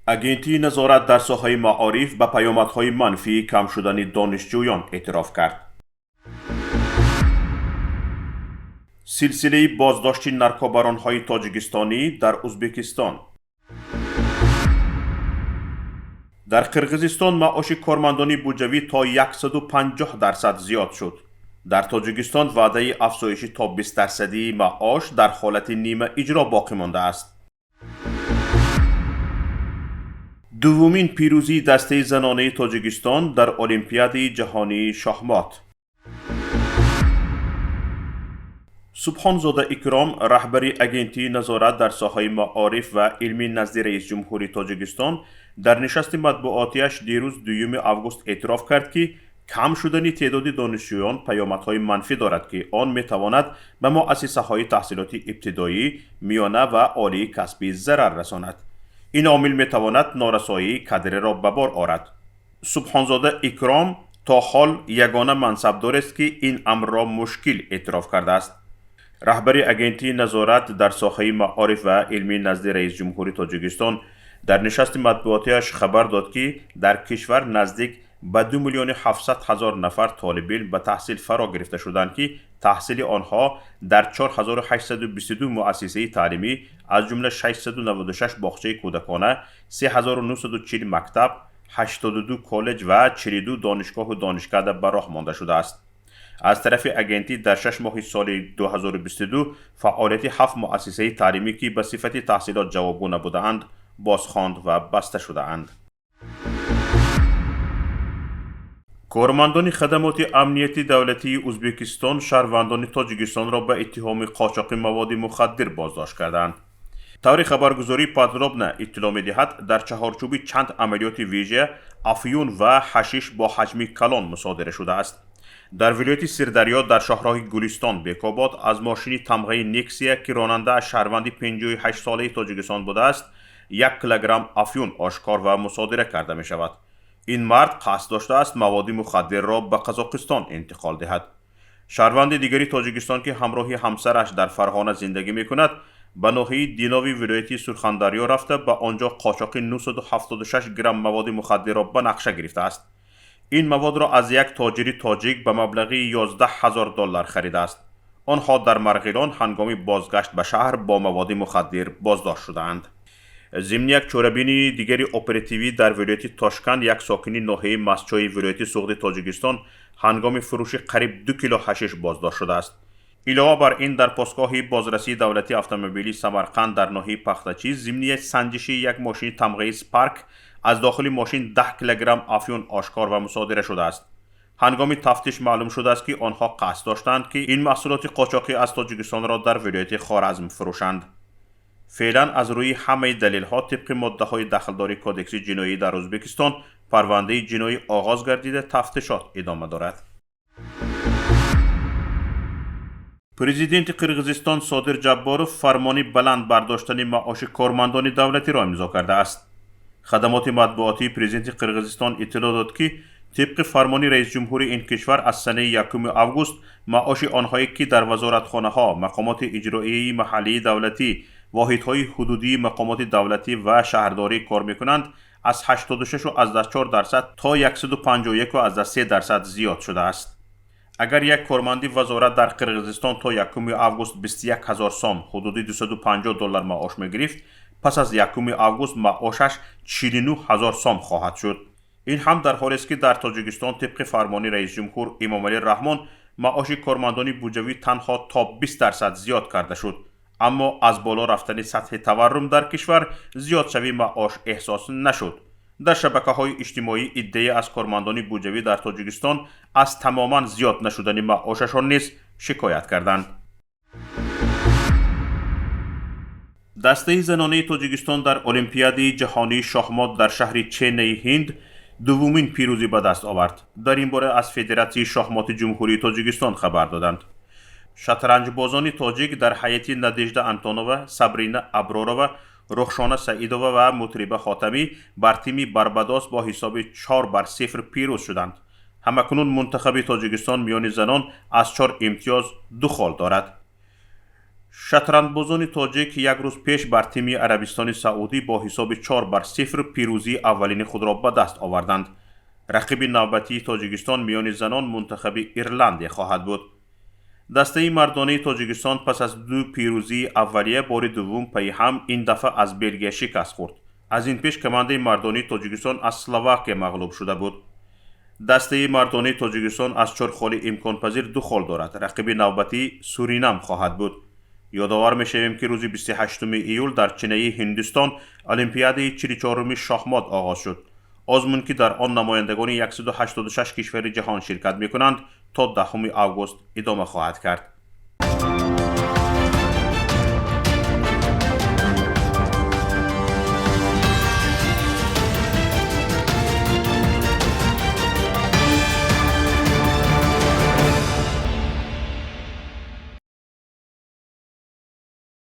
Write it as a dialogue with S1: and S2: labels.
S1: Агентии назорат дар соҳаи маориф ба паёмадҳои манфии кам шудани донишҷӯён эътироф кард. Силсилаи боздошти наркобаронҳои тоҷикистонӣ дар Узбекистон. Дар Қирғизистон маоши кормандони буҷавӣ то 150% зиёд шуд. Дар Тоҷикистон ваъдаи афзоиши то 20-дарсадии маош дар ҳолати нимаиҷро боқӣ мондааст. Дуввумин пирӯзии дастаи занонаи Тоҷикистон дар Олимпиадаи ҷаҳонии шоҳмот. Субҳонзода Икром, раҳбари Агентии назорат дар соҳаи маориф ва илмӣ назди раисҷумҳури Тоҷикистон, дар нишасти матбуотиаш дирӯз, 2 август, эътироф кард, ки кам шудани теъдоди донишҷӯён паёмадҳои манфӣ дорад, ки он метавонад ба муассисаҳои таҳсилоти ибтидоӣ, миёна ва олии касбӣ зарар расонад. Ин омил метавонад норасоии кадреро ба бор орад. Субҳонзода Икром то ҳол ягона мансабдорест, ки ин амрро мушкил эътироф кардааст. Раҳбари Агентии назорат дар соҳаи маориф ва илмӣ назди раисҷумҳури Тоҷикистон дар нишасти матбуотиаш хабар дод, ки дар кишвар наздик ба 2 миллиони 700 ҳазор нафар толибилм ба таҳсил фаро гирифта шуданд, ки таҳсили онҳо дар 4822 муассисаи таълимӣ, аз ҷумла 696 боғчаи кӯдакона, 3940 мактаб, 82 коллеҷ ва 42 донишгоҳу донишкада ба роҳ монда шудааст. Аз тарафи агентӣ дар 6 моҳи соли 2022 фаъолияти ҳафт муассисаи таълимӣ, ки ба сифати таҳсилот ҷавобгӯ набудаанд, бозхонд ва баста шудаанд. Кормандони хадамоти амнияти давлатии Узбекистон шаҳрвандони Тоҷикистонро ба иттиҳоми қочоқи маводи мухаддир боздошт карданд. Таври хабаргузории «Подробно» иттилоъ медиҳад, дар чаҳорчӯби чанд амалиёти вижа афюн ва ҳашиш бо ҳаҷми калон мусодира шудааст. Дар вилояти Сирдарё, дар шоҳроҳи Гулистон Бекобод, аз мошини тамғаи «Нексия», ки ронандааш шаҳрванди 58-солаи Тоҷикистон будааст, 1 килограмм афюн ошкор ва мусодира карда мешавад. Ин мард қасд доштааст маводи мухаддирро ба Қазоқистон интиқол диҳад. Шаҳрванди дигари Тоҷикистон, ки ҳамроҳи ҳамсараш дар Фарғона зиндагӣ мекунад, ба ноҳияи Динови вилояти Сурхандарё рафта, ба он ҷо қочоқи 976 грамм маводи мухаддирро ба нақша гирифтааст. Ин маводро аз як тоҷири тоҷик ба маблағи 11 ҳазор доллар харидааст. Онҳо дар Марғилон ҳангоми бозгашт ба шаҳр бо маводи мухаддир боздошт шудаанд. Зимни як чорабинии дигари оперативӣ дар вилояти Тошканд як сокини ноҳияи Мастчои вилояти Суғди Тоҷикистон ҳангоми фурӯши қариб 2 кило ҳашиш боздошт шудааст. Илова бар ин, дар постгоҳи бозрасии давлатии автомобилии Самарқанд дар ноҳияи Пахтачӣ зимни санҷиши як мошини тамғаи «Спарк» аз дохили мошин 10 килограмм афюн ошкор ва мусодира шудааст. Ҳангоми тафтиш маълум шудааст, ки онҳо қасд доштанд, ки ин маҳсулоти қочоқӣ аз Тоҷикистонро дар вилояти Хоразм фурӯшанд. Феълан аз рӯи ҳамаи далелҳо тибқи моддаҳои дахлдори Кодекси ҷиноӣ дар Ӯзбекистон парвандаи ҷиноӣ оғоз гардида, тафтишот идома дорад. Президенти Қирғизистон Содир Ҷабборов фармони баланд бардоштани маоши кормандони давлатиро имзо кардааст. Хадамоти матбуотии президенти Қирғизистон иттилоъ дод, ки тибқи фармони раисҷумҳури ин кишвар аз санаи 1 август маоши онҳое, ки дар вазоратхонаҳо, мақомоти иҷроияи маҳаллии давлатӣ, воҳидҳои ҳудудии мақомоти давлатӣ ва шаҳрдорӣ кор мекунанд, аз 86,4% то 151,3% зиёд шудааст. Агар як корманди вазорат дар Қирғизистон то 1 август 21 ҳазор сом, ҳудуди 250 доллар, маош мегирифт, пас аз 1 август маошаш 49 ҳазор сом хоҳад шуд. Ин ҳам дар ҳолест, ки дар Тоҷикистон тибқи фармони раисҷумҳур Эмомалӣ Раҳмон маоши кормандони буҷавӣ танҳо то 20% зиёд карда шуд, аммо аз боло рафтани сатҳи таваррум дар кишвар зиёдшавии маош эҳсос нашуд. Дар шабакаҳои иҷтимоӣ иддае аз кормандони буҷавӣ дар Тоҷикистон аз тамоман зиёд нашудани маошашон низ шикоят карданд. Дастаи занонаи Тоҷикистон дар Олимпиадаи ҷаҳонии шоҳмот дар шаҳри Ченнаи Ҳинд дуввумин пирӯзӣ ба даст овард. Дар ин бора аз Федератсияи шоҳмоти Ҷумҳурии Тоҷикистон хабар доданд. Шатранҷбозони тоҷик дар ҳайати Надежда Антонова, Сабрина Абророва, Рухшона Саидова ва Мутриба Хотамӣ бар тими Барбадос бо ҳисоби 4-0 пирӯз шуданд. Ҳамакунун мунтахаби Тоҷикистон миёни занон аз чор имтиёз ду хол дорад. Шатрандбозони тоҷик як рӯз пеш бар тими Арабистони Саудӣ бо ҳисоби 4-0 пирӯзии аввалини худро ба даст оварданд. Рақиби навбатии Тоҷикистон миёни занон мунтахаби Ирландия хоҳад буд. Дастаи мардонаи Тоҷикистон пас аз ду пирӯзии аввалия бори дуввум пайи ҳам ин дафъа аз Белгия шикаст хӯрд. Аз ин пеш командаи мардонии Тоҷикистон аз Словакия мағлуб шуда буд. Дастаи мардонаи Тоҷикистон аз чор холи имконпазир ду хол дорад. Рақиби навбатӣ Суринам хоҳад буд. Ёдовар мешавем, ки рӯзи 28 июл дар Чинаи Ҳиндустон Олимпиадаи 44-уми шоҳмот оғоз шуд. Озмун, ки дар он намояндагони 186 кишвари ҷаҳон ширкат мекунанд, то 10 август идома хоҳад кард.